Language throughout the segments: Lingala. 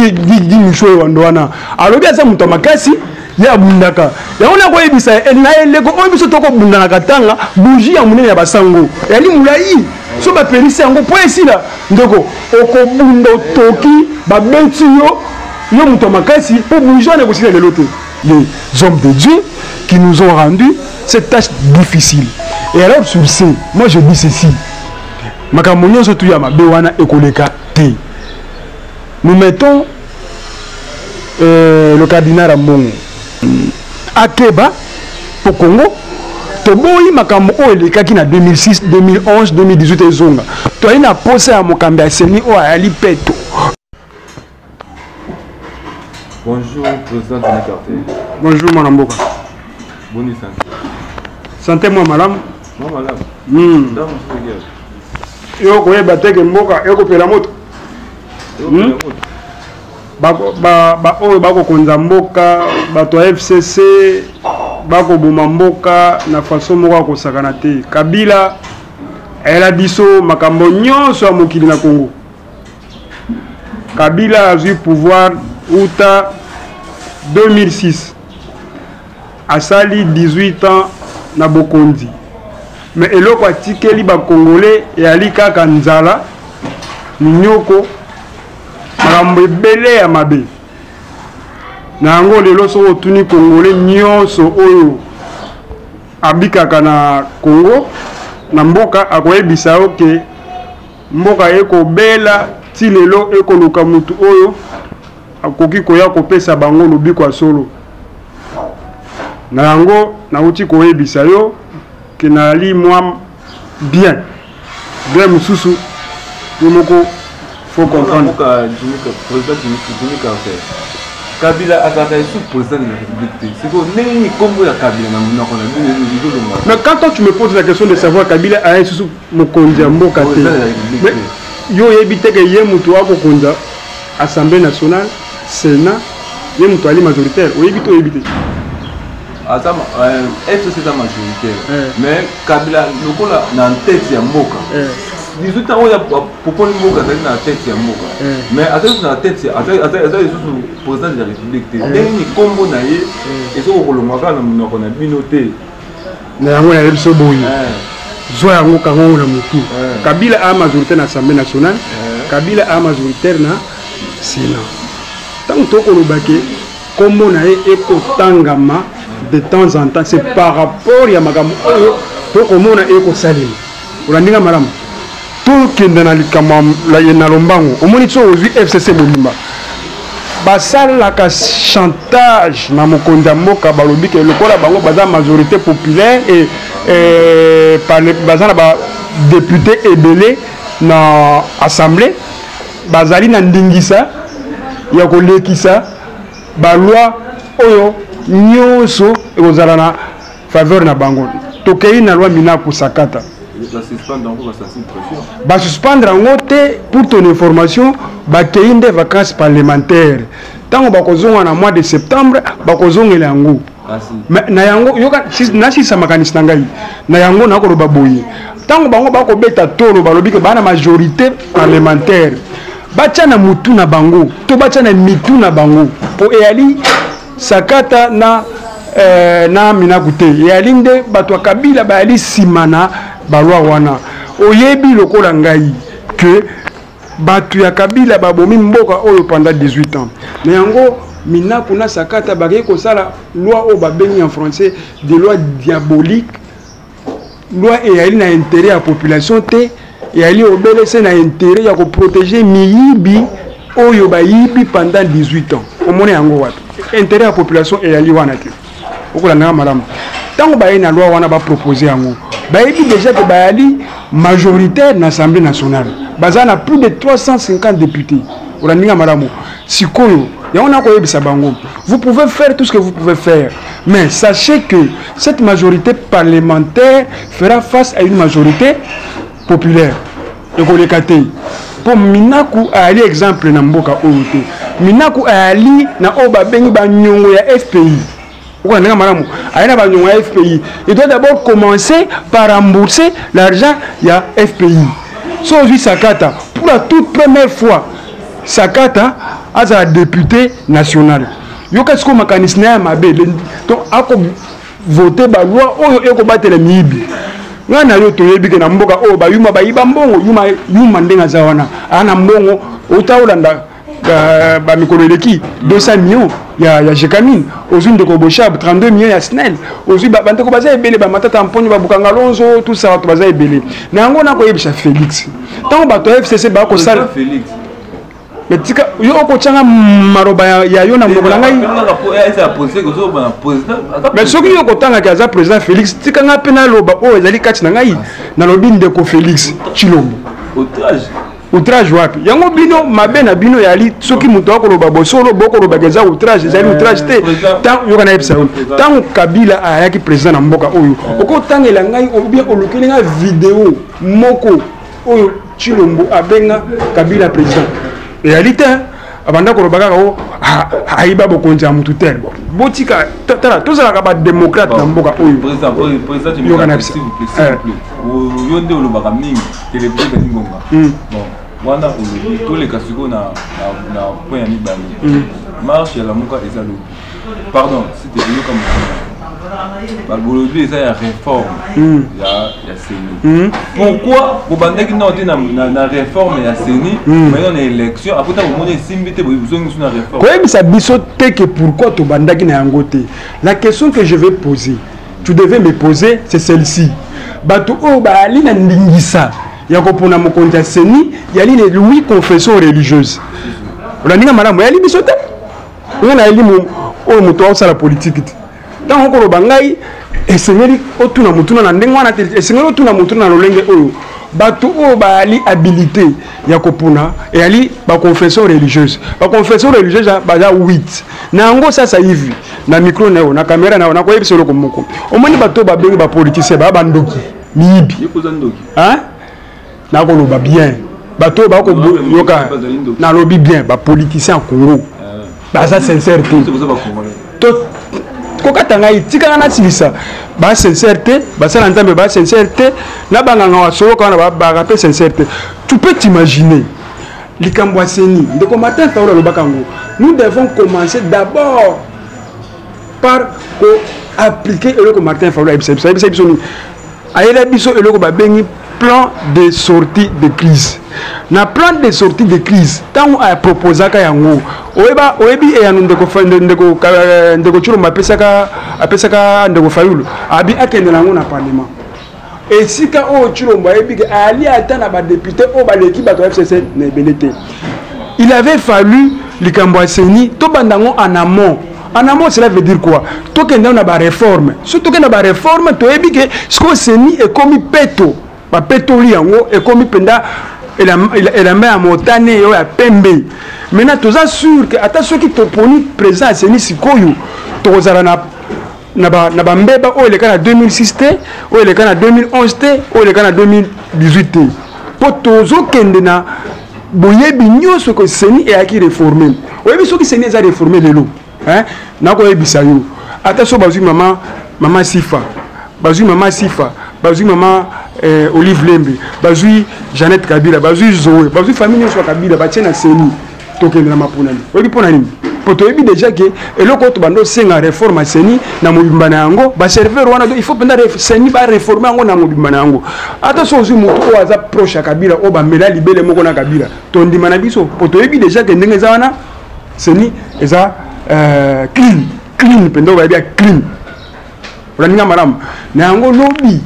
Guy Michou Wando wana alobi aza moto ya makasi, ye abundaka. Yango nakoyebisa na eleko oyo biso tokobundanaka, tanga bougie ya monene ya basango eyali molai, so bapelisi yango mpo esila. Ndeko, okobunda, otoki, babeti yo, yo moto ya makasi, mpo bougie wana ekosila lelo te. Les hommes de Dieu qui nous ont rendu cette tâche difficile. Et alors sur ce, moi je dis ceci: makambo nyonso tu ya mabe wana ekoleka te. Nous mettons le cardinal Ambongo akeba po Congo toboyi makambo oyo elekaki na 2006, 2011, 2018 ezonga. Toyali na posa ya mokambi ya CENI oyo ayali peto. Bonjour, président Jimmy Carter. Bonjour, mwana mboka. Boni santé? Santé mwa malamu. Mwa malamu. Ntango mosusu guerre. Yo koyeba te ke mboka ekopela moto. Oyo bakokonza mboka, bato ya FCC bakoboma mboka na façon moko ya kosakana te. Kabila ayela biso makambo nyonso ya mokili na Congo. Kabila azwi pouvoir uta 2006, asali 18 ans na bokonzi, mais eloko atikeli bakongole eyali kaka nzala, minyoko, makambo ebele ya mabe. Na yango lelo soki otuni Congolais nyonso oyo abikaka na Congo, na mboka, akoyebisa yo ke mboka ekobela ti lelo, ekoluka mutu oyo akoki koya kopesa bango lobiko ya solo. Na yango nauti koyebisa yo ke nayali mwa bien bien mosusu, yo moko faut comprendre. Mboka président Jimmy Carter, Kabila azalaka esu président de la République te. Sikoyo ndenge nini nkombo ya Kabila na monoko na bino ezolongwa? Mais quand toi tu me poses la question de savoir Kabila aya lisusu mokonzi ya mboka te, président de la République mais yo oyebi te ke ye moto akokonza Assemblée nationale, Sénat, ye moto ali majoritaire? Oyebi te, oyebi te. Aza FCC eza majoritaire, mais Kabila lokola na tête ya mboka 18 ans oyo popoli mboka, azali na tête ya mboka, mais aza lisusu na tête, aza lisusu président de la République te. Ndenge nini nkombo na ye ezoki kolongwa kaka na monoko na bino te? Na yango nayebi biso boye, zwa yango, kangongo na motu. Kabila a majorité na Assemblée nationale, Kabila a majoritaire na Sénat. Ntango tokoloba ke nkombo na ye ekotangama de temps en temps, c'est par rapport ya makambo oyo tokomona ekosalema. Olandinga malamu, tokende na likambo na lombango. Omoni, so ozwi FCC mobimba, basalaka chantage na mokonzi ya mboka. Balobi ke lokola bango baza majorité populaire et baza na badéputé ebele na Assemblée, bazali na ndingisa ya kolekisa baloi oyo nyonso ekozala na faveur na bango. Tokei na loi Minaku, Sakata, basuspendre yango te. Pour ton information, bakei nde vacances parlementaire. Ntango bakozonga na mois de septembre, bakozongela yango. Mais na yango, yoka, nasisa makanisi na ngai. Na yango nakoloba boye: ntango bango bakobeta tolo, balobi ke baa na majorité parlementaire, batya na mutu na bango to batya na mitu na bango, mpo eyali Sakata na Minaku te, eyali nde bato ya Kabila bayali nsima na baloi wana. Oyebi lokola ngai ke bato ya Kabila babomi mboka oyo pendant 18 ans. Na yango Minaku na Sakata bakei kosala loi oyo babengi en français de loi diabolique, loi eyali na intérêt ya population te, eyali obele se na intérêt ya koprotéger miyibi oyo bayibi pendant 18 ans. Omoni yango wapi? Intérêt ya population eyali wana te. Okolandanga malamu, ntango baye na loi wana, bapropose yango, bayebi déjà ke bayali majoritaire na Assemblée nationale, baza na plus de 350 députés. Olandinga malamu. Sikoyo yango nakoyebisa bango: vous pouvez faire tout ce que vous pouvez faire, mais sachez que cette majorité parlementaire fera face à une majorité populaire. Ekoleka te, mpo Minaku ayali exemple na mboka oyo te. Minaku ayali na oyo babengi banyongo ya FPI. Okolandanga malamu, aye na banyongo ya FPI. Il doit d'abord commencer par rembourser l'argent ya FPI. So ozwi Sakata, pour la toute première fois Sakata Azala député national. Yoka sikoyo makanisi na ye ya mabe. Donc akovote baloi oyo ekobatela miyibi. Ngai na yo toyebi ke na mboka oyo bayuma bayiba mbongo, yuma yuma ndenge aza wana aa na mbongo ota olanda bamikolo eleki 200 millions ya Gécamines, ozwi ndeko Boshab 32 millions ya SNEL, ozwi bandeko baza ebele, bamatata mponyo, babukanga lonzo, tout ça, bato baza ebele. Na yango nakoyebisa Félix, ntango bato ya FCC bakosala, mais tika yo okotyanga maloba ya yo na monoko na ngai. Mais soki yo okotangaki aza président Félix, tika ngai mpe naloba oyo ezali kati na ngai. Nalobi ndeko Félix Tshilombo, outrage wapi yango? Bino mabe na bino yali soki moto akoloba bosolo, bokolobaka eza outrage. Ezali outrage te. Yoka, nayebisa yo, ntango Kabila ayaki président na mboka oyo, okotangela ngai ou bien olukeli ngai video moko oyo Tshilombo abenga Kabila président? Eyali te. Abanda koloba kaka o ayiba bokonzi ya mutu te. Botika, tala, tozalaka badémocrate na mboka oyo. Yoka na biso, yo nde olobaka mingi, télévision ezali ngonga. Bon, wana olobi, toleka sikoyo na point ya mibale. Marche ya Lamuka eza lobi. Pardon, site eyoka mokuna, bolobi eza ya réforme ya CENI. Pourquoi bobandaki nao te na réforme ya CENI, maintenant na élection, après ntango bomoni esimbi te, bozongi so na réforme? Koyebisa biso te ke pourquoi tobandaki na yango te. La question que je vais poser, tu devais me poser, c'est celle-ci: bato oyo baali na ndingisa ya kopona mokonzi ya CENI yali les huit confessions religieuses. Olandinga malamu, yali biso te. Ngai nayeli oyo moto aosala politike te. Ntango okoloba ngai, esengeli otuna motuna na ndenge wana te. Esengeli otuna motuna na lolenge oyo: bato oyo bayali habilité ya kopona eyali baconfession religieuse. Baconfession religieuse baza 8. Na yango sasa hivi, na micro na yo, na caméra na yo, nakoyebisa eloko moko. Omoni bato oyo babengi bapoliticien, baya bandoki, miyibi. Nakoloba bien, bato oyo bakoyoka nalobi bien, bapoliticien ya Congo baza sincère te. Kokata ngai, tikanga nasilisa. Basincère te, basala Nzambe basincère te, na banganga wasoloka wana baka mpe sincère te. Tu peux t'imaginer likambo ya CENI, ndeko Martin Fayulu alobaka yango: nous devons commencer d'abord par koappliquer eloko. Martin Fayulu ayebisa biso, ayebisa biso nini? Ayela biso eloko babengi plan de sortie de crise. Na plan de sortie de crise, ntango aproposaka yango, oyeba, oyebi eyano ndeko Tshilombo apesaka ndeko Fayulu? Abi akende na yango na parlement, esika oyo Tshilombo ayebi ke ali ata na badéputé oyo baleki bato ya FCC na ebele te. Il avait fallu likambo ya CENI tobanda yango en amont. En amont, cela veut dire quoi? Tokende na baréforme. So tokende na baréforme, toyebi ke sikoyo CENI ekomi peto, bapetoli yango, ekomi mpenza elamba ya motane oyo ya pembe. Maintenant toza sûr ke ata soki toponi président ya CENI sikoyo, tokozala na bambeba oyo eleka na 2006 te, oyo eleka na 2011 te, oyo eleka na 2018 te, mpo tozokende na boyebi nyonso ke CENI eyaki réforme. Oyebi, soki CENI eza réforme lelo, nakoyebisa yo, ata so bazwi mama Sifa, bazwi mama Sifa, bazwi mama Olive Lembe, bazwi Jeannette Kabila, bazwi Zoe, bazwi famille nyonso ya Kabila, batie na CENI, tokende na maponami. Oyebi mpo na nini? Po toyebi déjà ke eloko oyo tobanda osenga, réforme ya CENI na mobimba na yango, baserveur wana, il faut mpenza CENI baréforme yango na mobimba na yango. Ata so ozwi moto oyo aza proche ya Kabila, oyo bamela libele moko na Kabila, tondima na biso, po toyebi déjà ke ndenge eza wana, CENI eza clean, clean mpenza, oyo bayebi ya clean. Olandinga malamu na yango. Lobi,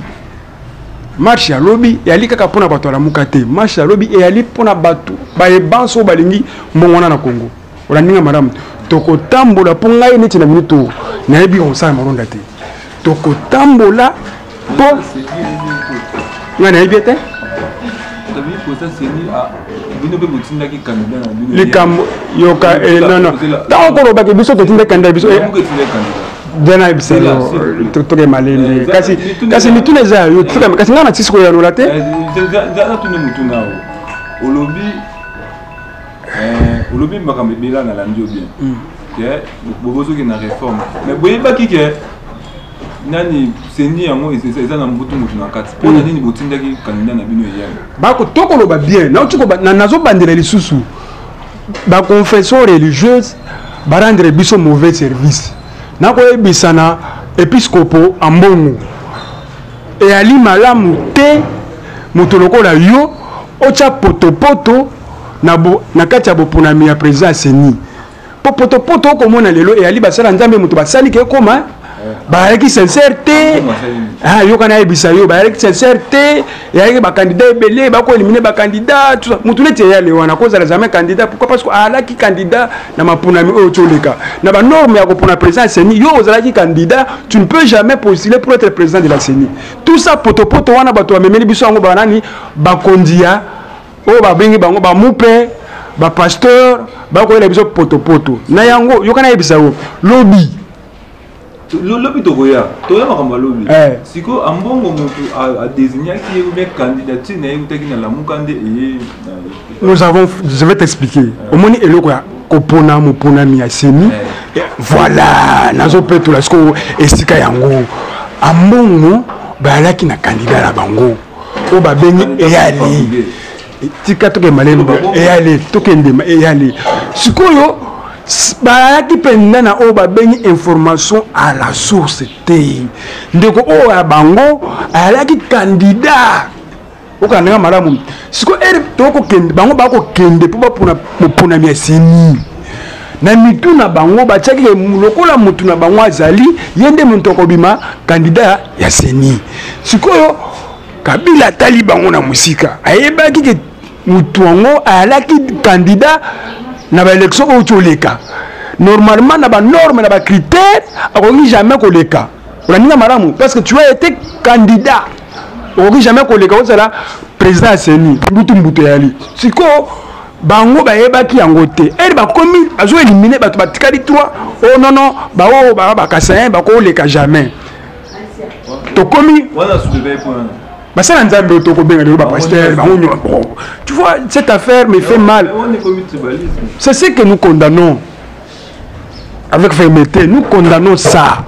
marche ya lobi eyali kaka mpona bato alamuka te. Marche ya lobi eyali mpona bato bayebanso oyo balingi mbongo wana na Congo. Olandinga malamu, tokotambola mpo ngai neti na minute oyo nayebi kosala malonda te. Tokotambola mpo ngai nayebi ete likambo yoka, non, ntango kolobaki biso totindaki candidat biso jana, yebisa yo toke malende. Kasi mituna eza yo, kasi ngai natisi koyanola te. Natuni motuna. Olobi makambo ebele, nalandi yo bien ke bobozoki na réforme, mais boyebaki ke nani, CENI yango eza na mbutu mutu na kati. Mpo na nini botindaki candidat na bino eyani? Bako tokoloba bien, nazobandela lisusu. Baconfession religieuse barendre biso mauvais service. Nakoyebisa na episkopo Ambongo, eyali malamu te moto lokola yo otya potopoto na, na kati ya boponami ya président ya CENI. Po potopoto okomona lelo eyali basala Nzambe moto basali ke ekoma bayalaki sincère te. Ah, yoka nayebisa yo, bayalaki sincère te, eyalaki bacandidat ebele, bakoelimine bacandidat tout ça. Motu neti eyale wana kozala jamais candidat. Pourquoi? Parce que alaki candidat na maponami oyo toleka na banorme ya kopona président ya CENI. Yo ozalaki candidat, tu ne peux jamais postuler pour être président de la CENI. Tout ça potopoto wana bato bamemeli biso yango, banani bakonzi ya oyo babengi bango bamupe bapasteur, bakoyela biso potopoto na yango. Yoka nayebisa yo, lobi Lobi tokoya, toya makambo ya lobi. Sikoyo Ambongo motu adésignaki ye ou bien candidature na ye eutaki na Lamuka nde eye? Nous avons, je vais t'expliquer. Omoni eloko ya kopona moponami ya CENI, voilà, nazopetola sikoyo esika yango. Ambongo bayalaki na candidat na bango oyo babengi Eyali. Tika tokende malembe, Eyali, tokende Eyali. Sikoyo bayalaki mpenza na oyo babengi information à la source te. Ndeko oyo ya bango ayalaki candidat, okanda ndenge malamu. Sikoyo ere tokokende, bango bakokende mpo bapona moponami ya CENI. Na mitu na bango batiaki lokola motu na bango azali ye nde moto akobima candidat ya CENI. Sikoyo Kabila atali bango na mosika, ayebaki ke motu yango ayalaki candidat na baélection oyo toleka. Normalement, na banorme, na bacritère, akoki jamais koleka. Olandinga malamu, parce que tu as été candidat, okoki jamais koleka ozala président ya CENI. Mbutu mbutu eyali. Sikoyo bango bayebaki yango te. Ere bakomi bazoélimine bato, batikali 3. Oh non non, baoyo bakasain bakoleka jamais. Tokomi basala Nzambe oyo tokobenga lelo bapasteur, bango nyonso. Tu vois, cette affaire me fait mal. C'est ce que nous condamnons avec fermeté, nous condamnons ça.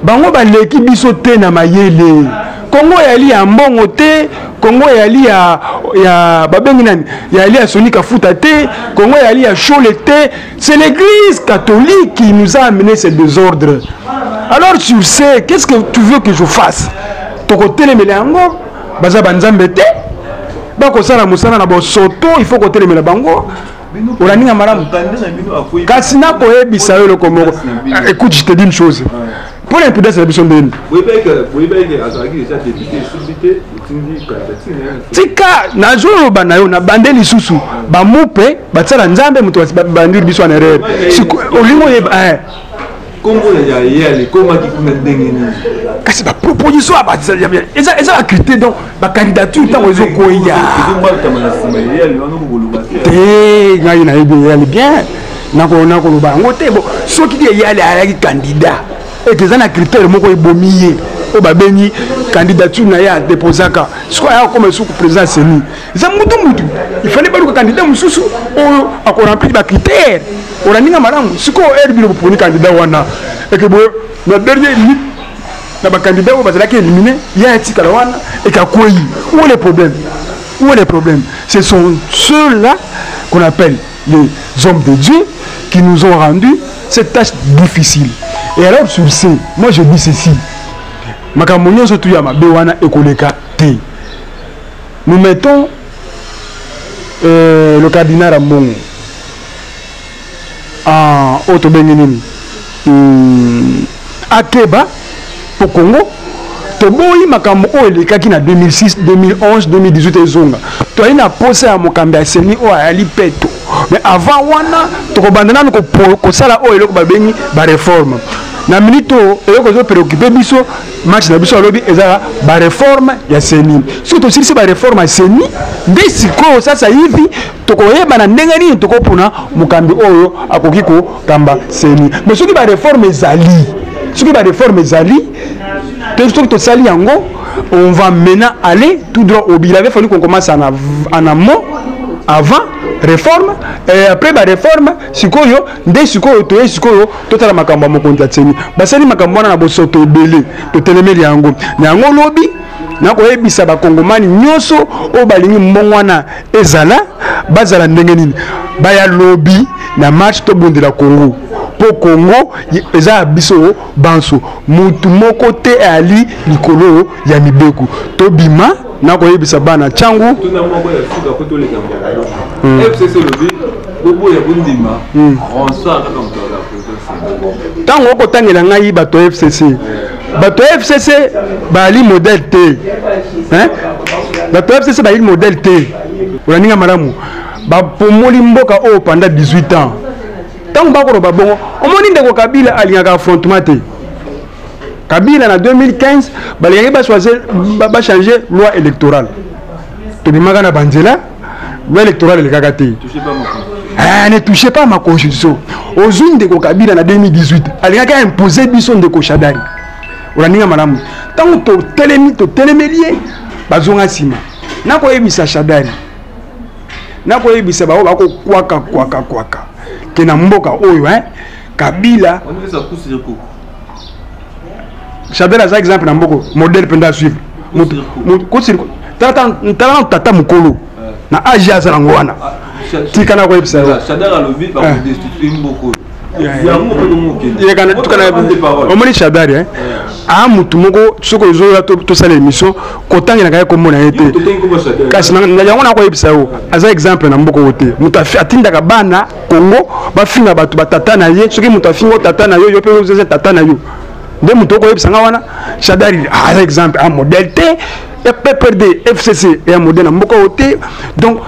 Bango baleki biso te na mayele. Kongo eyali ya Mbongo te, Kongo eyali ya babengi nani, yali ya Soni Kafuta te, Kongo eyali ya Shole te. C'est l'Église catholique qui nous a amené ce désordre. Alors sur ce, qu'est-ce que tu veux que je fasse? Tokotelemela yango, baza banzambe te, bakosala mosala na bosoto, il faut kotelemela bango. Olandinga malamu, kasi nakoyebisa yo eloko moko. Écoute, je te dis une chose mpo na imprudence na biso ndeni. Tika nazoloba na yo, na bande lisusu bamupe batiala Nzambe moto bandiri biso en erreur. Olingi oyeba Kombo ya ye ekomaki kuna ndenge nini? Kasi baproposition eza bacritère, donc bacandidature ntango ezokoya te, ngai nayebi Eyali bien, nakoloba yango te. Bon, soki Eyali ayaki candidat eke eza na critère moko ebomi ye oyo babengi candidature na ye adéposaka, sikoyo aya koma esuku président CENI, eza mutu mutu. Il fallait baluka candidat mosusu oyo akoremplir bacritère. Olandinga malamu. Sikoyo ere bino boponi candidat wana, eke boye na dernier minute na bacandidat oyo bazalaki éliminé, ye atikala wana, eke akwei. Où est le problème? Où est le problème? Ce sont ceux-là qu'on appelle les hommes de Dieu qui nous ont rendu cette tâche difficile. Et alors sur ce, moi je dis ceci: makambo nyonso tu ya mabe wana ekoleka te. Nous mettons le cardinal Ambongo en oyo tobengi nini, akeba po Congo toboyi makambo oyo elekaki na 2006, 2011, 2018 ezonga. Toyali na posa ya mokambi ya CENI oyo ayali peto. Mais avant wana, tokobanda nanu kosala oyo eloko babengi baréforme. Na minute oyo, eloko ezopréoccupe biso, match na biso alobi eza baréforme ya CENI. Soki tosilisi baréforme ya CENI, nde sikoyo sasa hivi tokoyeba na ndenge nini tokopona mokambi oyo akoki kokamba CENI. Mais soki baréforme ezali, soki baréforme ezali, soki tosali yango, on va maintenant aller tout droit au but. Il avait fallu qu'on commence en amont, avant réforme et après baréforme. Sikoyo nde sikoyo toye, sikoyo totala makambo ya mokonzi ya CENI. Basali makambo wana na bosoto ebele, totelemeli yango. Na yango lobi Nakoyebisa bakongomani nyonso oyo balingi mbongo wana ezala, bazala ndenge nini, baya lobi na marche, tobundela Congo, mpo Congo eza ya biso banso. Mutu moko te ali likolo ya mibeko. Tobima, nakoyebisa bana Tshangu. Tuna moko ya suka po toleka mbala. FCC elobi boboya bondima Ronsard kaka moto azala président. Ntango okotangela ngai bato ya FCC, bato ya FCC baali modèle te, hein? Bato ya FCC baali modèle te. Olaninga malamu, bapomoli mboka oyo pendant 18 ans. Ntango bakoloba bongo, omoni ndeko Kabila alingaka affrontement te. Kabila na 2015 balingaki bachanger loi électorale, tobimaka na banzela, loi électorale elekaka te. Ah, ne touchez pas ma constitution. Ozwi ndeko Kabila na 2018 alingaki aimposer biso ndeko Shadari. Olaninga malamu, ntango totelemi, totelemeli ye, bazonga nsima. Nakoyebisa Shadari, nakoyebisa bango bakokwaka kwaka kwaka ke na mboka oyo, hein, Kabila, Shadari aza exemple na mboka, modèle mpenza à suivre. Tala nano tata mokolo na age aza nango wana. Tika na koyebisa yo. Shadari alobi bakodestituer mboka oyo. Omoni Shadari a mutu moko, soki ozoya tosala émission, kotangelaka ye kombo na ye te. Kasi yango nakoyebisa yo, aza exemple na mboka oyo te. Moto atindaka bana Congo bafinga bato batata na ye. Soki moto afinga tata na yo, yo mpe oza tata na yo nde moto okoyebisa nga wana Shadari aza exemple, a modèle te. Ya PPRD, FCC eya modèle na mboka oyo te. Donc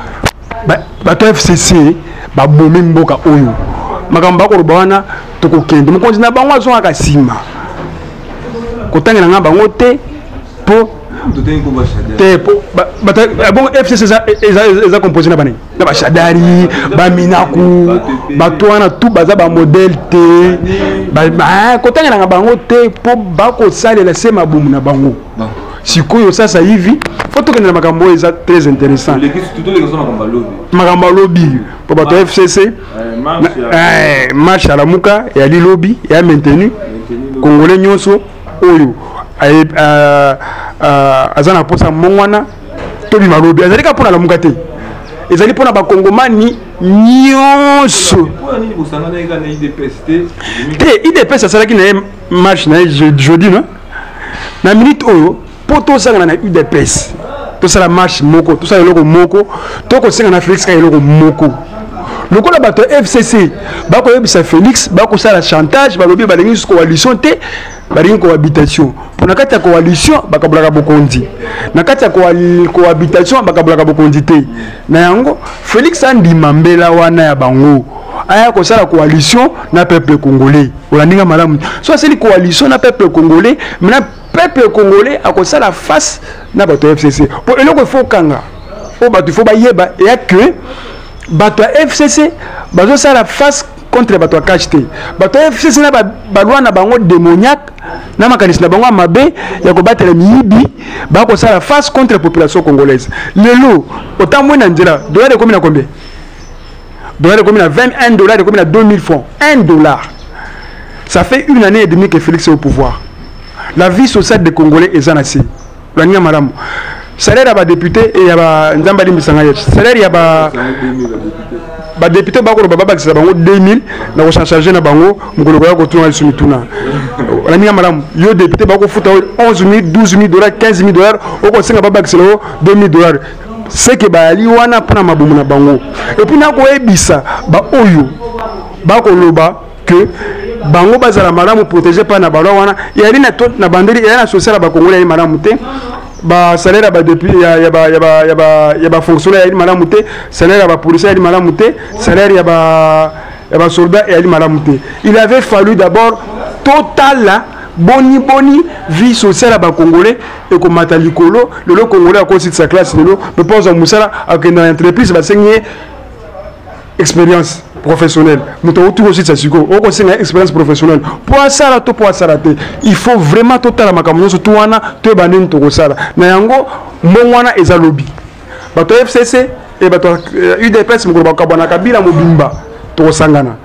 bato ya FCC babomi mboka oyo. Makambo bakoloba wana, tokokende, mokonzi na bango azongaka nsima. Kotangela nga bango te, po te, po bongo FCC eza composé na banani? Na bashadari, baminaku, bato wana tu baza bamodèle te. Kotangelanga bango te, mpo bakosalela se mabumu na bango. Sikoyo sasa hivi fo tokende na makambo oyo eza très intéressant, makambo alobi, mpo bato ya FCC, marche alamuka eyali lobi, eya maintenu. Congolais nyonso oyo aza na mposa mbongo wana, tobima lobi. Azali kaka mpona Lamuka te, ezali mpona bakongomani nyonso te. UDPS asalaki na ye marche na ye jeudi. No na minute oyo, mpo tosangana na UDPS, tosala marche moko, tosala eloko moko, tokosenga na Félix kaka eloko moko. Lokola bato ya FCC bakoyebisa Félix, bakosala chantage, balobi balingi susu coalition te, balingi cohabitation. Mpo na kati ya coalition bakabolaka bokonzi, na kati ya cohabitation bakabolaka bokonzi te. Na yango Félix andima mbela wana ya bango, aya kosala coalition na peuple congolais. Olandinga malamu, so asali coalition na peuple congolais, maintenant peuple congolais akosala face na bato ya FCC. Mpo eloko ifo okanga, oyo bato ifo bayeba, eya ke bato ya FCC bazosala face contre bato ya CACH te. Bato ya FCC na baloi na bango démoniaque, na makanisi na bango ya mabe ya kobatela miyibi, bakosala face contre population congolaise. Lelo otambwi na nzela, dollar ekomi na combien? Dollar ekomi na 21 dollar, ekomi na 2000 francs 1 dollar. Ça fait une année et demie que Félix est au pouvoir, la vie sociale des Congolais eza na se. Olandinga malamu, salaire ya badéputé ya ba, Nzambe alimbisa ngai, salaire ya ba badéputé, bakoloba babakisela bango 2000 na kocharge na bango. Mokolo koya kotuna lisusu mituna. Olandinga malamu, yo député bakofuta 11 000, 12 000 dollars, 15 000 dollars, okosenga babakisela yo 2000 dollars. Seke bayali wana mpona mabumu na bango. Et puis nakoyebisa baoyo bakoloba ke bango bazala malamu protégé mpa na baloi wana, eyali na bandeli, eyali na social ya bakongoli, eyali malamu te. Basalaire ya badéputé, ya bafonctionnaire eyali malamu te, salaire ya bapolicier eyali malamu te, salaire ya basoldat eyali malamu te. Il avait fallu d'abord totala boni boni vie sociale ya bacongolais ekomata likolo. Lelo congolais akositisa classe lelo, mpe mpo azwa mosala, akende na entreprise, basengi ye expérience professionnelle. Moto auti kositisa sikoyo, okosenga expérience professionnelle mpo asala to mpo asala te. Il faut vraiment totala makambo nyonso tu wana, toyeba ndeni tokosala na yango. Mbongo wana eza lobi. Bato ya FCC e bato ya UDPS, mokolo bakabwana Kabila mobimba, tokosangana.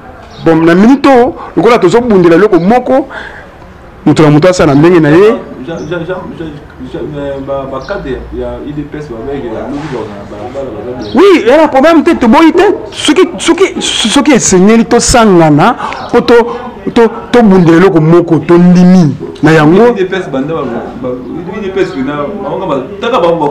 Bon, na minute oyo, lokola tozobundela eloko moko, moto na moto asala na ndenge na ye. Oui, eza problème te, toboyi te. Soki esengeli tosangana mpo tobundela eloko moko, tondimi na yango. Taka bango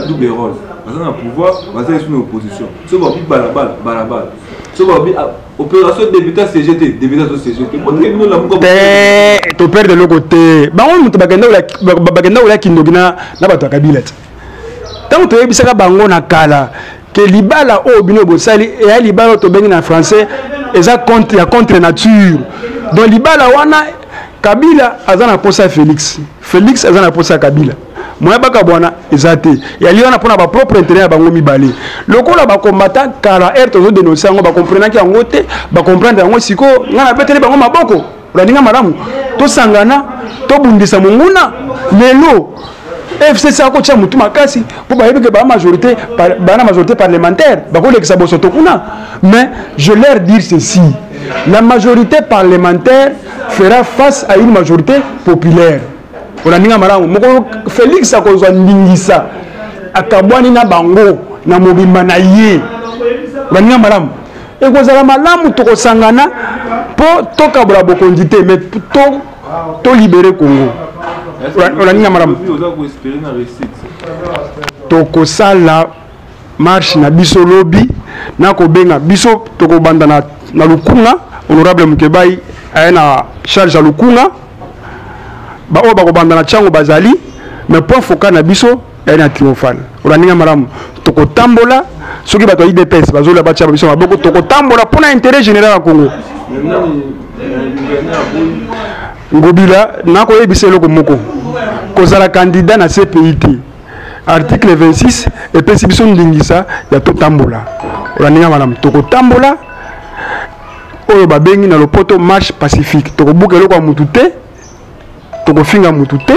double rôle, baza na pouvoir, baza lisusu na opposition. So babi balabala balabala, so babi opération député CG te, député azo CG te. Te, toperdre eloko te. Bango moto bakenda kolia kindoki na bato ya Kabila te. Ntango toyebisaka bango na kala ke libala oyo bino bosali eya libala oyo tobengi na français eza contre, ya contre nature. Donc libala wana, Kabila aza na posa ya Félix, Félix aza na posa ya Kabila, moya bakabwana eza te. Yali wana mpona bapropre intérêt ya bango mibale. Lokola bakombata kala ere tozodénonce yango, bakomprenaki yango te, bacomprendre yango sikoyo. Ngai nabeteli bango maboko. Olandinga malamu, tosangana, tobundisa monguna. Lelo FCC akotia motu makasi mpo bayebi ke baa majorité, baa na majorité parlementaire, bakolekisa bosoto kuna. Mais je leur dire ceci: la majorité parlementaire fera face à une majorité populaire. Olandinga malamu, mokolo Félix akozwa ndingisa, akabwani na bango na mobimba na ye. Olandinga malamu, ekozala malamu tokosangana mpo tokabola bokonzi te, mais tolibérer Congo. Olandinga malamu, tokosala marche na biso lobi. Nakobenga biso, tokobanda na Lukunga. Honorable Mukebai aye na charge ya Lukunga, baoyo bakobanda na ntiango bazali, mais point focal na biso yaye na Triomphal. Olandinga malamu, tokotambola. Soki bato ya UDPS bazolia, batia biso maboko, tokotambola mpona intérêt général ya Congo. Ngobila, nakoyebisa eloko moko: kozala candidat na CPI te. Article 26 epesi biso ndingisa ya totambola. Olandinga malamu, tokotambola oyo babengi na lopoto marche pacifique. Tokobuka eloko ya mutu te, tokofinga mutu te,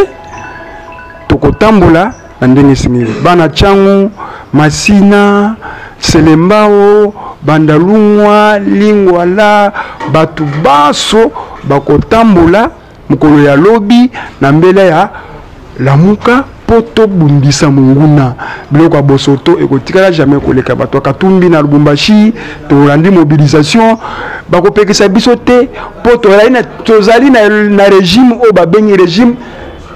tokotambola na ndenge esengeli. Bana Tshangu, Masina, Selembao, Bandalungwa, Lingwala, bato banso bakotambola mokolo ya lobi na mbela ya Lamuka mpo tobundisa monguna. Biloko ya bosoto ekotikala jamais koleka. Bato ya Katumbi na Lubumbashi, tolandi mobilisation, bakopekisa biso te mpo tozali na régime oyo babengi régime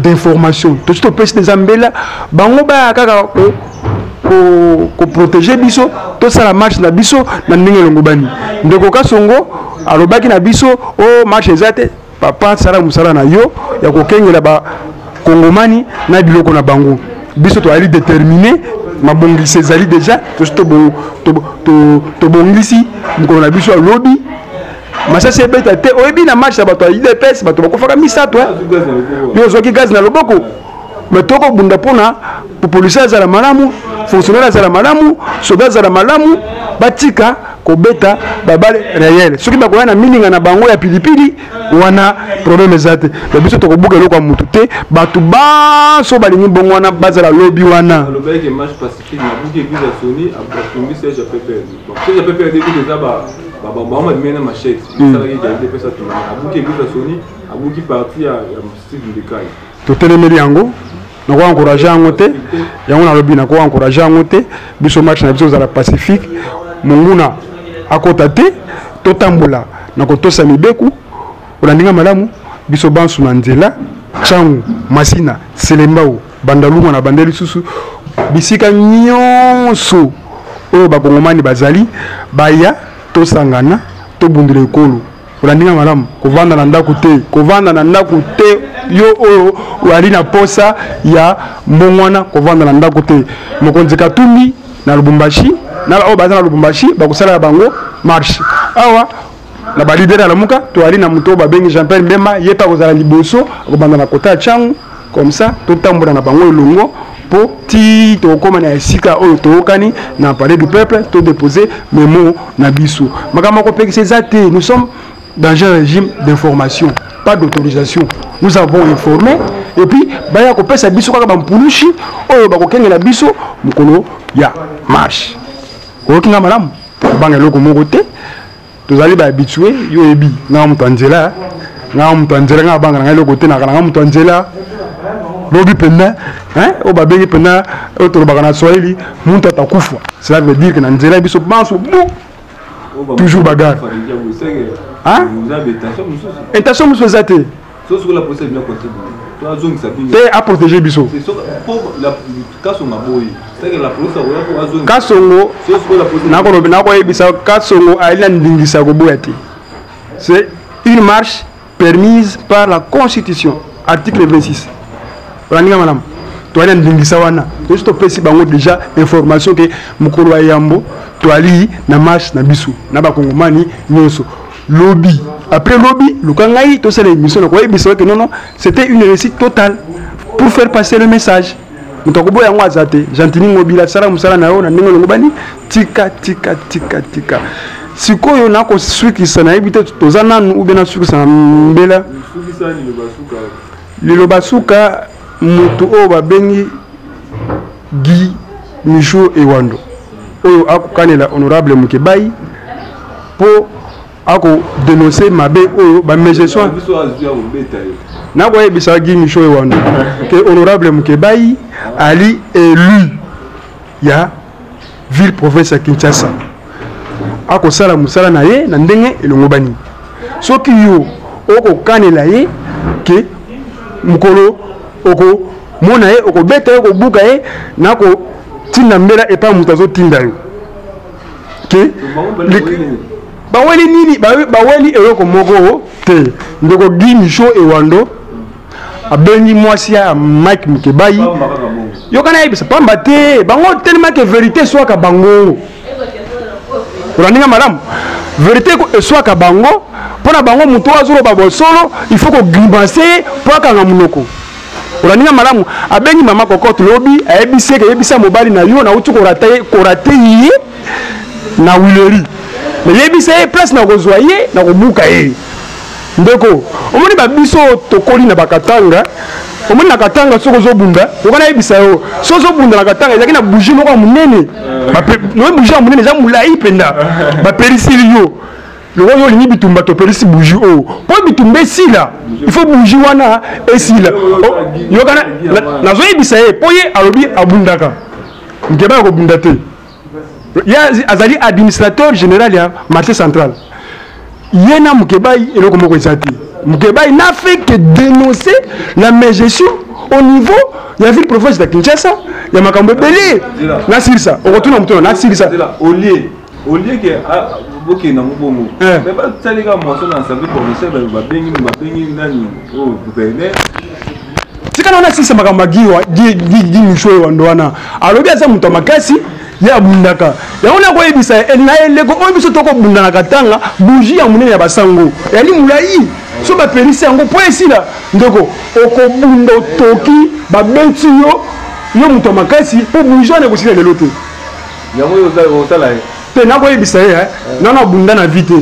d'information. Tosi topesi eza mbela, bango baya kaka koprotéger biso, tosala marche na biso na ndenge elongo bani. Ndeko Kasongo alobaki na biso o marche eza te. Papa, sala mosala na yo ya kokengela bakongomani na biloko na bango. Biso tozali déterminé, mabongisi ezali déjà, tosi tobongisi mokolo na biso alobi masasi ebeta te. Oyebi, na marche ya bato ya UDPS, bato bakufaka misato. Yo ozwaki gaz na loboko, mais tokobunda mpona policier azala malamu, fonctionnaire azala malamu, soda azala malamu. Batika kobeta baballes réelles. Soki bakoya na milinga na bango ya pilipili wana, problème eza te. Mais biso tokobuka eloko ya mutu te. Bato banso balingi bongo wana bazala lobi wana. Alobaki marche pacifique, nabuki église ya Soni, atumbi siège ya PPRD. Siège ya PPRD kutu eza bango babimai na machette, esalaki ya UDPS atumba. Abuki église ya Soni, abuki parti ya Steve Ndekai. Totelemeli yango, nako encourage yango te. Yango nalobi, nako encourage yango te. Biso marche na biso ozala pacifique, monguna akota te, totambola na kotosa mibeko. Olandinga malamu, biso bansu na nzela Tshangu, Masina, Selembao, Bandalungwa na bande lisusu, bisika nyonso oyo bakongomani bazali, baya tosangana, tobundela ekolo. Olandinga malamu, kovanda na ndako te, kovanda na ndako te. Yo oyo oyali na posa ya mbongwana, kovanda na ndako te. Mokonzi Katumbi na Lubumbashi na oyo baza na Lubumbashi bakosala bango marche. Awa na baleader ya Lamuka, toyali na moto oyo babengi Jean Pierre Mbemba, ye mpe akozala liboso, akobanda na kota ya Tshangu. Comme ça totambola na bango elongo mpo ti tokóma na esika oyo toyokani na Palais du Peuple, todépose memo na biso. Makambo ya kopekisa eza te. Nous sommes dans un régime d'information, pas d'autorisation. Nous avons informé et puis baya kopesa biso kaka bampulushi oyo bakokengela biso mokolo ya marche. Oyoki nga malamu, kobanga eloko moko te, tozali bahabitué. Yo oyebi nga moto ya nzela, nga moto ya nzela, nga abanga na ngai eloko te, naka na nga moto ya nzela. Lobi mpenza oyo babengi mpenza, oyo tolobaka na Swahili, muntu atakufa. Cela veut dire que na nzela biso banso bu toujours bagarre. Intention mosusu eza te te, aprotéger biso. Kasongo, nakolobi, nakoyebisa, Kasongo ayeli na ndingisa ya koboya te. C'est une marche permise par la Constitution, article 26. Olandinga malamu, toali na ndingisa wana. Tosi topesi bango déjà information ke mokolo ya yambo toali na marche na biso na bakongomani nyonso. Lobi, après lobi, luka ngai tosala émission, na koyebisa ke non, c'était une réussite totale pour faire passer le message. Moto akoboya yango aza te. Gentiny Ngobila, sala mosala na yo na ndenge olongo bani. Tika, tika, tika, tika. Sikoyo nakosukisa, nayebi te toza nanu ube nasukisa na mbela. Liloba suka, moto oyo babengi Guy Michou Ewando, oyo akokanela honorable Mukebayi mpo akodénonce mabe oyo bamégestion, nakoyebisa Guy Michou Ewando ke honorable Mukebayi ali élu ya ville province ya Kinshasa, akosala mosala na ye na ndenge elongo bani. Soki yo okokanela ye ke mokolo okomona ye, okobeta ye, okobuka ye, nakotinda mbela epai moto azotinda yo ke baweli nini, baweli eloko moko te. Ndeko Guy Micho Ewando abengi mwasi ya Mike Mukebayi, yoka, nayebisa, pamba te bango tellement ke vérité eswaka bango. Olandinga malamu, vérité eswaka bango. Mpo na bango, moto oyo azoloba bosolo, il faut kogrimacer ye mpo akanga monoko. Olandinga malamu, abengi mama Kokote lobi, ayebisi eke yebisa mobali na yo nauti korater ye na wileri, me yebisa ye place na kozwa ye, na kobuka ye. Ndeko, omoni, babiso tokoli na bakatanga. Omoni, na Katanga, soki ozobunda, oka nayebisa yo, soki ozobunda na Katanga, ezalaki na bougie moko ya monene. Noye, bougie ya monene eza molai mpenza. Bapelisili yo loko yo olingi bitumba, topelisi bougie oyo mpo bitumba esila. Il faut bougie wana esila. Yokana, nazoyebisa ye mpo ye alobi abundaka, Nkeba ya kobunda te. Ye azali administrateur général ya marché central. Ye na Mukebayi, eloko moko eza te. Mukebayi n'a fait que dénoncer la mégestion au niveau ya ville province ya Kinshasa, ya makambo ebele. Nasilisa, okotuna motuna, nasilisa. Au lieu ke bokende yango bongo, mais basalika motion na assemblée provinciale, babengi nani oyo, gouverneur. Tika na nasilisa makambo ya Guy Micho oyo wando wana. Alobi aza moto ya makasi, ye abundaka. Yango nakoyebisa na eleko oyo biso tokobunda na Katanga, bougie ya monene ya basango eyali molai. So bapelisi yango mpo esila, ndeko, okobunda, otoki, babeti yo, yo moto ya makasi, mpo bougie wana ekosila lelo te. Yango oyo osala ye. Te, nakoyebisa ye nano abunda na vie te.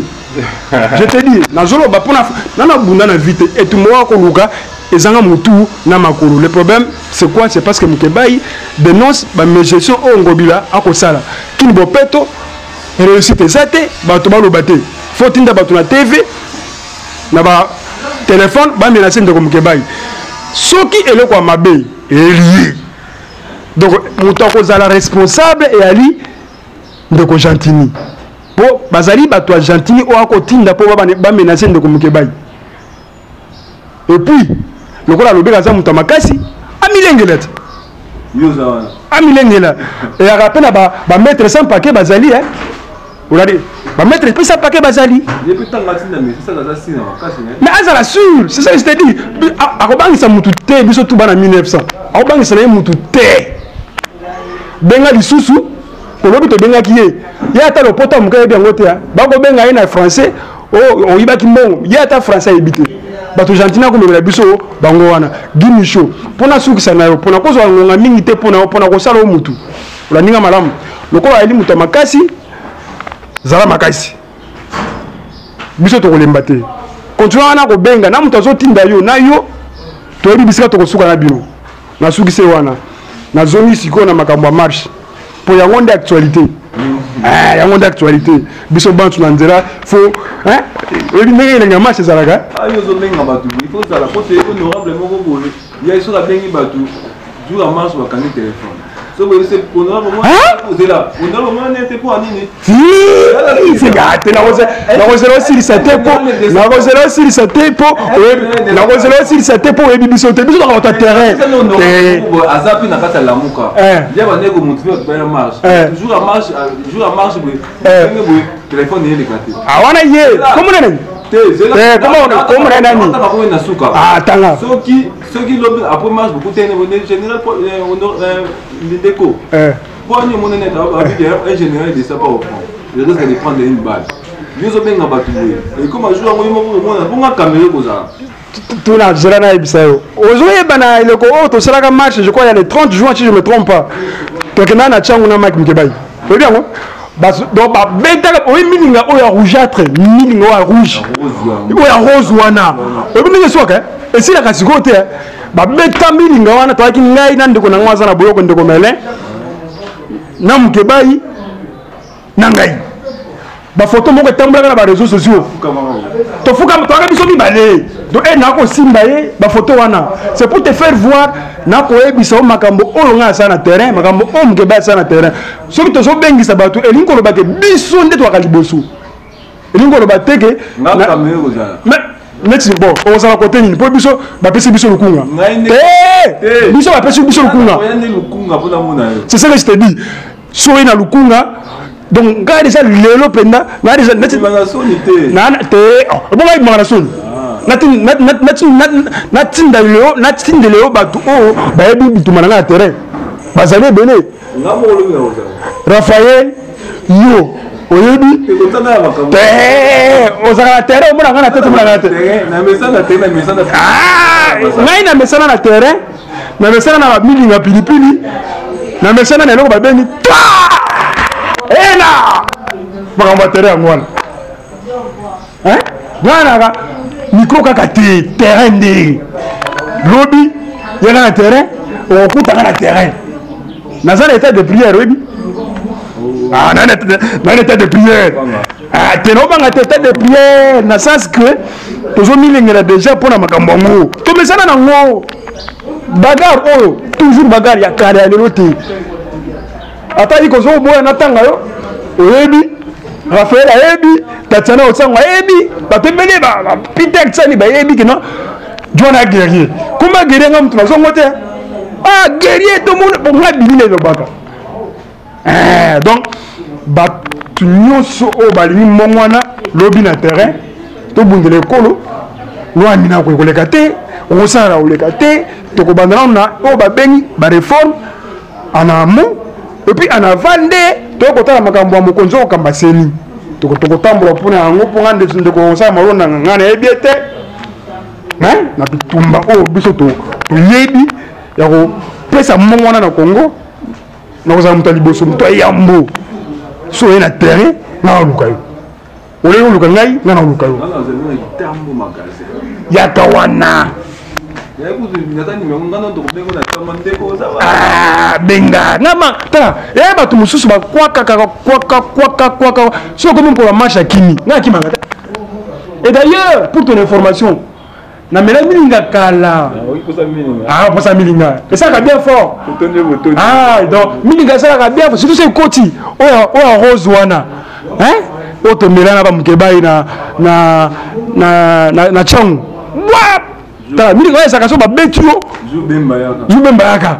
Je te dis, nazoloba mpona nano abunda na vie te. Etumba oyo akoluka ezanga motu na makolo. Le problème, c'est quoi? C'est parce que Mukebayi dénonce bamégestion oyo Ngobila akosala. Kini bopeto, réussite eza te. Bato baloba te, faut tinda bato na TV, na batelefone, bamenace ndeko Mukebayi. Soki eloko ya mabe elie, donc moto akozala responsable eyali ndeko Gentiny, mpo bazali bato ya Gentiny oyo akotinda mpo bamenace ndeko Mukebayi. Et puis lokola alobeka aza moto ya makasi, amilengela te, amilengela. Eyaka mpe na bamaître sans paquet bazali, oladi, bamaître mpe sans paquet bazali. Mais azala sûr, c'est ça que je te dis, akobangisa mutu te. Biso tu bana 1900, akobangisa na ye mutu te. Benga lisusu, olobi tobengaki ye, ye ata lopota moke ayebi yango te. Bakobenga ye na français, oyibaki mbongo, ye ata français ayebi te. Bato Gentiny akomemela biso bango wana. Guy Micho, mpona sukisa na yo, mpona kozwa ngonga mingi te, mpona kosala yo mutu olandinga malamu, lokola ayeli moto ya makasi, zala makasi. Biso tokolemba te. Continue wana kobenga na moto azotinda yo na yo, toyebi bisika tokosuka na bino. Nasukisi wana, nazongi sikoyo na makambo ya marche, mpo yango nde actualité. Eh, yango nde actualité. Biso bantu na nzela fo oyebi ndenge elengi ya marche ezalaka. Ah, yo ozobenga bato il faut ozala po te honorable moko boye ya soki abengi bato jour ya marche bakangi telefone soki oyebisi honorable ozela honorable mwana nete mpo ya nini? Te, nakozela osilisa te mpo nakozela osilisa te mpo nakozela osilisa te mpo oyebi biso te, biso toka bato ya terrain. Aza mpe na kati ya Lamuka ya bandeko motu mpe bato baya marche, jour ya marche, jour ya marche boye, ndenge boye telefone eyeleka te. Wana ye komona nani? Komona nani? Na suka. Tanga. Soki lobi après marche bokutani général ndeko mpo ani omonani abiki un général de ça pas au front, il risque de prendre une balle. Yo ozobenga bato boye, ekoma jour yango yo moko omona mponga kamera kozala. Tuna zela nayebisa yo, ozoyeba na eleko oyo tosalaka marche, je crois ya le 30 juin si je me trompe pas, tokendaka na Tiango na Mike Mukebai, oyebi yango. Donc babetaka oyebi milinga oyo ya rougeâtre, milinga oyo ya rouge, oyo ya rose wana, oyebi ndenge eswaka, esilaka sikoyo te. Babeta milinga wana, toyaki ngai na ndeko na ngo aza na boloko, ndeko Melin na Mukebai na ngai. Bafoto moko etambolaka na bareseau sociaux, tofuka toyaka biso mibale. Donc e nakosimba ye bafoto wana, c'est pour te faire voir, nakoyebisa yo makambo oyo ngai asala na terrain, makambo oyo Mukebai asala na terrain. Soki tozobengisa bato, elingi koloba ke biso nde toyaka liboso, elingi koloba te ke neti bon okozala kote nini, mpo biso bapesi biso lukunga te, biso bapesi biso lukunga. C'est ce que je te dis, soki na lukunga. Donc ngai déjà lelo mpenza ngai déjà te bonga ebimaka na soni, natinda lelo, natindela yo bato oyo bayebi bituma na ngai na terrain, bazali ebele. Raphaël, yo oyebi te, ozalaka na terrain, omona ngai na te, tomona ngai te. Ngai na mesana na terrain, na mesana na bamilinga pilipili, na mesana na eloko babengi ena makambo ya terrain yango wana. Ngai naka micro kaka te, terrain nde lobi yaka na terrain, okokutanga na terrain. Naza na état de prière, oyebi na état de prière te, naobanga te. État de prière na sens que tozomilengela déjà mpo na makambo yango, tomesana nango. Bagarre oyo toujours bagarre ya kala, ya lelo te. Ata ikozoboya natanga yo, oyebi Raphaël, ayebi Tatiana Osango, ayebi bato ebele, Peter Tsani, bayebi kena John a guerrier. Komba guerrier, nga moto nazongo te. Ah, guerrier, tomona nga bilile elobaka. Donc bato nyonso oyo balingi mbongo wana, lobi na terrain tobundela ekolo. Loi Minako ekoleka te, okosala na koleka te. Tokobanda nano na oyo babengi baréforme en amont et puis en aval, nde tokotala makambo ya mokonzi okokamba CENI. Tokotambola mpona yango, mpo nga ndeko kosala malonda nga nayebi ete na bitumba oyo biso toyebi ya kopesa mbongo wana na Congo, nakozala moto ya liboso, moto ya yambo. So oye na terrain, nga naluka yo, olei oluka ngai, nga naluka yo, yaka wana. Benga ngama tala eya bato mosusu bakwaka kaka kwaka kwaka kwaka. Soki okomi mokolo ya marche, akimi, ngai akimaka te. Et d'ailleurs, pour ton information, namela milinga kala. Ah, posa milinga esalaka bien fort. Ah, donc milinga esalaka bien, surtout so ekoti oyo rose wana oyo tomela na bamukebai na Tiango. Tala milinga oyo ezalaka so babeti yo jubemba yaka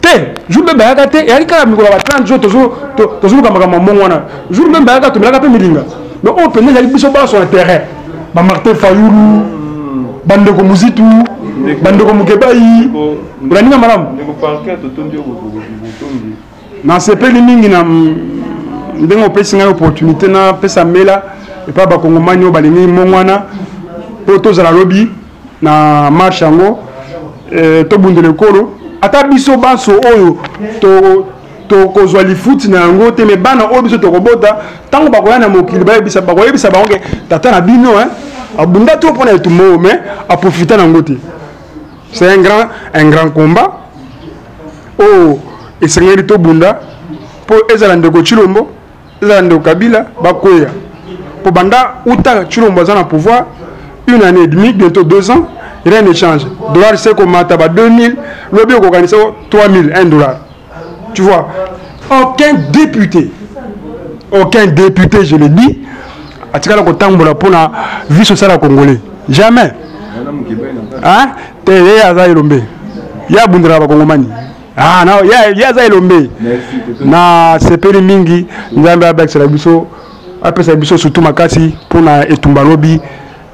te. Jour mpe bayaka te, eyaki kaka mikolo ya ba 30 jours, tozoluka makambo ya mbongo wana. Jour mpe bayaka, tomelaka mpe milinga, mais oyo mpenza ezali biso baso na terrain, bamartin Fayulu, bandeko Muzitu, bandeko Mukebai, olaninga malamu. Nasepeli mingi na ndenge opesi ngai opportunité napesa mbela epai bakongomani oyo balingi mbongo wana, mpo tozala lobi na marche yango, tobundela ekolo. Ata biso banso oyo tokozwa lifuti na yango te, me bana oyo biso tokobota, ntango bakoya na mokili, bayebisa, bakoyebisa bango ke tata na bino abunda to mpona etumba oyo, mais aprofita na yango te. C'est un grand combat oyo esengeli tobunda. Mpo ezala ndeko Tshilombo, ezala ndeko Kabila, bakweya. Mpo banda uta Tshilombo aza na pouvoir, une année et demie, bientôt 2 ans, rien ne change. Dollar se komata ba 2000, lobi okokanisa 3000, 1 dollar. Tu vois, aucun député, aucun député, je le dis, atikala kotambola mpona vie sociale ya Congolais, jamais. Hein? Te, ye aza elombe, ye abundelaka bakongomani. Ah, na ye aza elombe. Na sepeli mingi. Nzambe abakisela biso, apesa biso surtout makasi mpona etumba lobi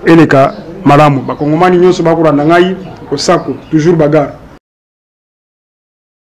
eleka malamu. Bakongomani nyonso bakolanda ngai, osako toujours bagarre.